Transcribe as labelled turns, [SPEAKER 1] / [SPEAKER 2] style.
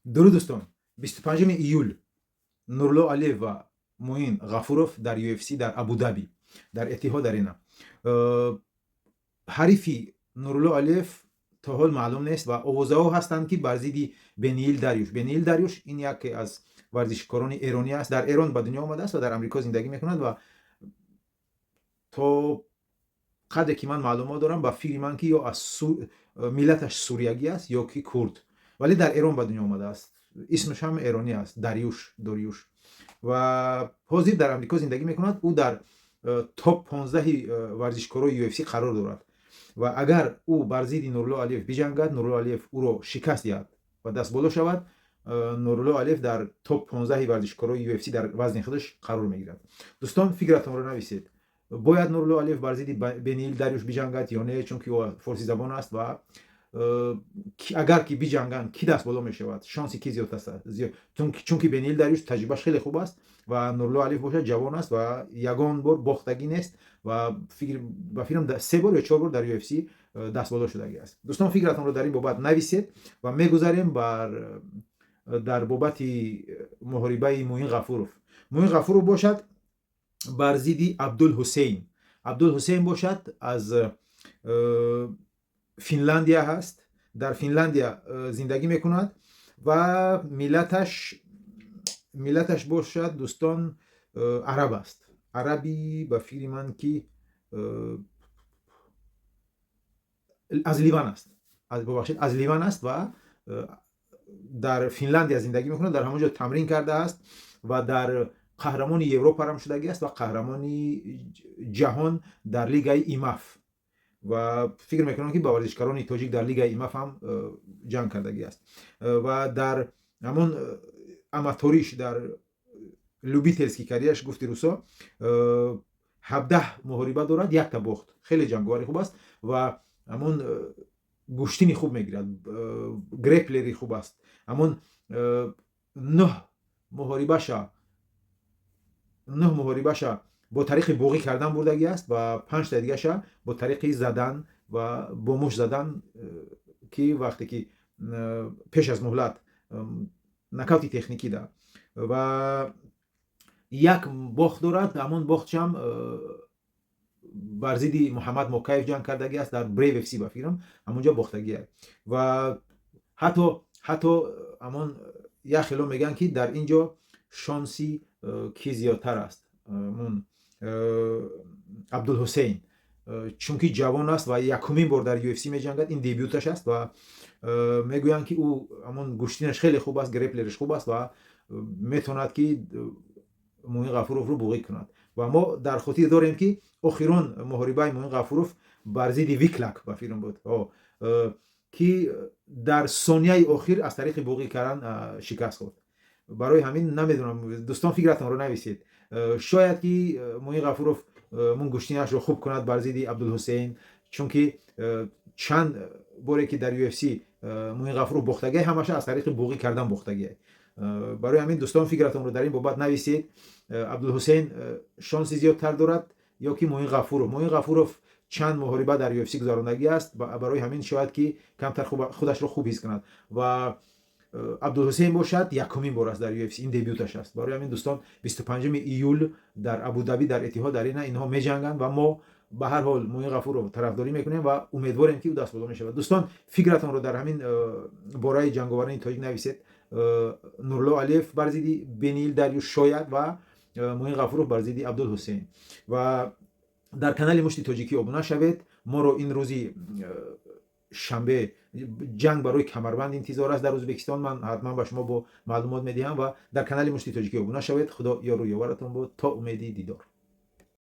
[SPEAKER 1] Дуруд, дӯстон! 25 июл Нурулло Алиев ва Муин Ғафуров дар UFC дар Абудаби, дар Этиҳод Арена. Ҳарифи Нурулло Алиев то ҳол маълум нест ва овозаҳо ҳастанд, ки бар зидди Бениил Дарюш. Бениил Дарюш ин яке аз варзишкорони эронӣ аст, дар Эрон ба дунё омадааст ва дар Амрико зиндагӣ мекунад. Ва то қадре ки ман маълумот дорам, ба фикри ман, ки ё аз миллаташ суриягӣ аст, ё ки курд, вале дар Эрон ба дунё омадааст, исмаш ҳам эронӣ аст, Дарюш, Дориюш, ва ҳозир дар Амрико зиндагӣ мекунад. Ӯ дар топ 15-и варзишкорои UFC қарор дорад ва агар ӯ бар зидди Нурулло Алиев биҷангад, Нурулло Алиев ӯро шикаст диҳад ва дастболо шавад, Нурулло Алиев дар топ 15-и варзишкорои UFC дар вазни худаш қарор мегирад. Дӯстон, фикратонро нависед: бояд Нурулло Алиев бар зидди Бениил Дарюш биҷангад ё не? Чунки ӯ форсизабон аст ва агар ки биҷанганд, кӣ даст боло мешавад, шонси кӣ зиёд аст? Чунки Бениил Дарюш таҷрибаш хеле хуб аст ва Нурулло Алиев бошад, ҷавон аст ва ягон бор бохтагӣ нест ва ба фикрам, се бор ё чор бор дар UFC дастболо шудагӣ аст. Дӯстон, фикратонро дар ин бобат нависед ва мегузарем бар дар бобати муҳорибаи Муин Ғафуров. Муин Ғафуров бошад бар зидди Абдулҳусейн. Абдулҳусейн бошад, аз Финландия ҳаст, дар Финландия зиндагӣ мекунад ва миллаташ бошад, дӯстон, араб аст, араби, ба фикри ман, ки аз Ливан аст, бубахшед, аз Ливан аст ва дар Финландия зиндагӣ мекунад. Дар ҳамон ҷо тамрин кардааст ва дар қаҳрамони Европарам шудагӣ аст ва қаҳрамони ҷаҳон дар лигаи ИМАФ. Ва фикр мекунам, ки ба варзишкарони тоҷик дар лигаи ИМАФ ҳам ҷанг кардагӣ аст. Ва дар ҳамон аматориш, дар любительский карьераш, гуфти русо, 17 муҳориба дорад, якта бохт. Хеле ҷанговари хуб аст ва ҳамон гӯштини хуб мегирад, греплери хуб аст. Ҳамон нӯҳ муҳорибаша бо тариқи буғӣ кардан бурдагӣ аст ва панҷта дигаша бо тариқи задан ва бо мушт задан, ки вақте ки пеш аз муҳлат, нокаути техникӣ да. Ва як бохт дорад. Ҳамон бохтшам бар зидди Муҳаммад Мокаев ҷанг кардагӣ аст дар Брейв FC, ба фикрам, ҳамонҷо бохтагӣ. Ва ҳатто ҳамон як хело мегӯянд, ки дар ин ҷо шонси кӣ зиёдтар аст? Абдулҳусейн, чунки ҷавон аст ва якумин бор дар UFC меҷангад, ин дебюташ аст. Ва мегӯянд, ки ӯ ҳамон гӯштинаш хеле хуб аст, греплериш хуб аст ва метавонад, ки Муин Ғафуровро буғӣ кунад. Ва мо дар хотир дорем, ки охирон муҳорибаи Муин Ғафуров бар зидди Виклак, ба фикрам, буд, ки дар сонияи охир аз тариқи буғӣ кардан шикаст хӯрд. Барои ҳамин намедонам, дӯстон, фикратонро нависед. Шояд ки Муин Ғафуров мун гӯштинашро хуб кунад бар зидди Абдулҳусейн, чунки чанд боре ки дар UFC Муин Ғафуров бохтагиай, ҳамаша аз тариқи буғӣ кардан бохтагиай. Барои ҳамин, дӯстон, фикратонро дар ин бобат нависед: Абдулҳусейн шонси зиёдтар дорад ё ки Муин Ғафуров? Муин Ғафуров чанд муҳориба дар UFC гузарондагӣ аст, барои ҳамин шояд ки камтар худашро хуб ҳис кунад. Ва Абдулҳусейн бошад, якумин бор аст дар UFC, ин дебюташ аст. Барои ҳамин, дӯстон, 25 июл дар Абудаби, дар Этиҳод Арена инҳо меҷанганд ва мо ба ҳар ҳол Муин Ғафуров тарафдорӣ мекунем ва умедворем, ки ӯ дастболо мешавад. Дӯстон, фикратонро дар ҳамин бораи ҷанговарони тоҷик нависед: Нурулло Алиев бар зидди Бениил Дарюш шояд ва Муин Ғафуров бар зидди Абдулҳусейн. Ва дар канали Мушти Тоҷикӣ обуна шавед. Моро ин рӯзи шанбе ҷанг барои камарбанд интизор аст дар Ӯзбекистон. Ман ҳатман ба шумо бо маълумот медиҳам. Ва дар канали Мушти Тоҷикӣ обуна шавед. Худо ёру ёваратон бод, то умеди дидор.